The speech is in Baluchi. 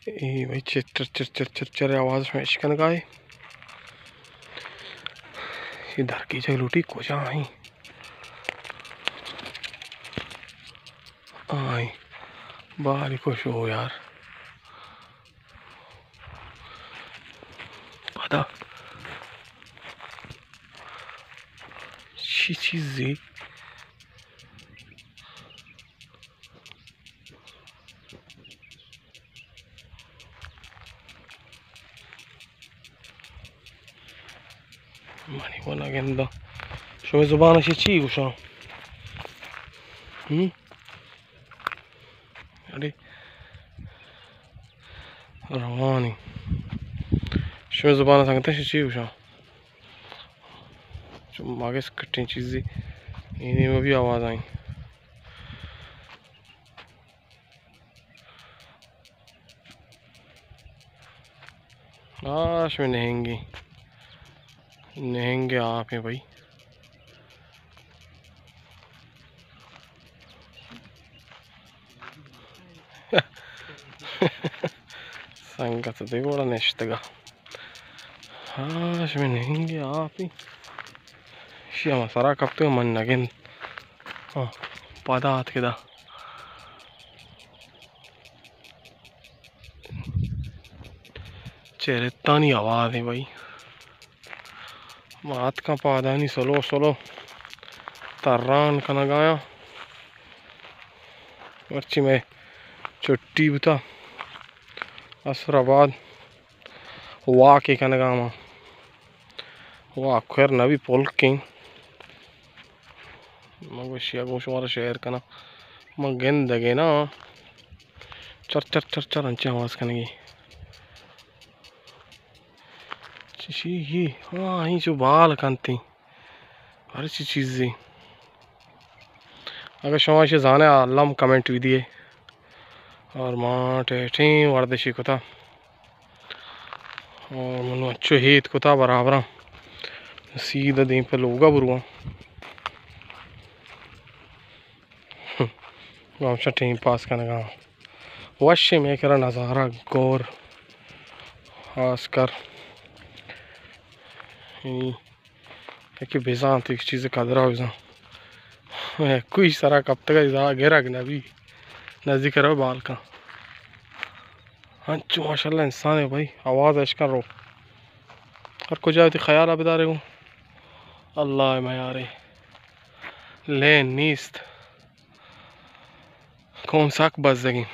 اے بھائی چر چر چر چر چر چر آواز شما اشکنگا اے۔ اے درکیچگ لوٹی کجا ایں؟ آئی باری کشو یار۔ پدا چی چیزے؟ منی وَ نہ گنداں۔ شمئے زبان ءَ چی گوشاں؟ ہم؟ اڑے روانی۔ شمئے زبان ءَ سنگتاں چی گوشاں؟ چو مگس کٹیں چیزے۔ اے نیمہ بھی آواز آئیں۔ آ، شمئے نہنگے، نہنگے آپ ایں بھائی۔ سنگت دگہ وڑا نشتگا۔ آ، شمئے نہنگے آپ ایں۔ شی ہما سرا کپتگ من نگند۔ ہاں، پدا آتکدا۔ چرتانی آواز ایں بھائی۔ ما آتکاں پادانی سلو سلو تران کنگایاں۔ مرچی مئے چھٹی بوتا، عصر بعد واکے کنگا ما۔ واک خیر نبی پلکیں۔ من گوشی اگوں شمارا شیئر کناں۔ من گندگے نا۔ چر چر چر چر انچیں آواز کنگی۔ چشی ہی؟ ہاں، ہی چو بال کنتی۔ ہر چی چیزی۔ اگر شما ایشی زانے الم کمنٹ بھی دیے۔ اور ما ٹیٹیں وردشی کتا۔ اور منو اچو ہیت کتا برابراں۔ سیدھا دیم پہ لوگا برواں۔ ہمشہ ٹیم پاس کنگا۔ وشیں مئے کرا نظارہ گور۔ خاص کر۔ یعنی یکے بزانت، یک چیز قدرا بزان۔ کوئی سرا کپتگا ادا گرگ نبی۔ نزدیک رو بالکاں۔ انچو ماشاءاللہ انسان ہے بھائی، آواز اشکن رو۔ ہر کجا وتی خیال ءَ بدارے گوں۔ اللہ ءِ میارے۔ لین نیست۔ قوم سک بزگیں۔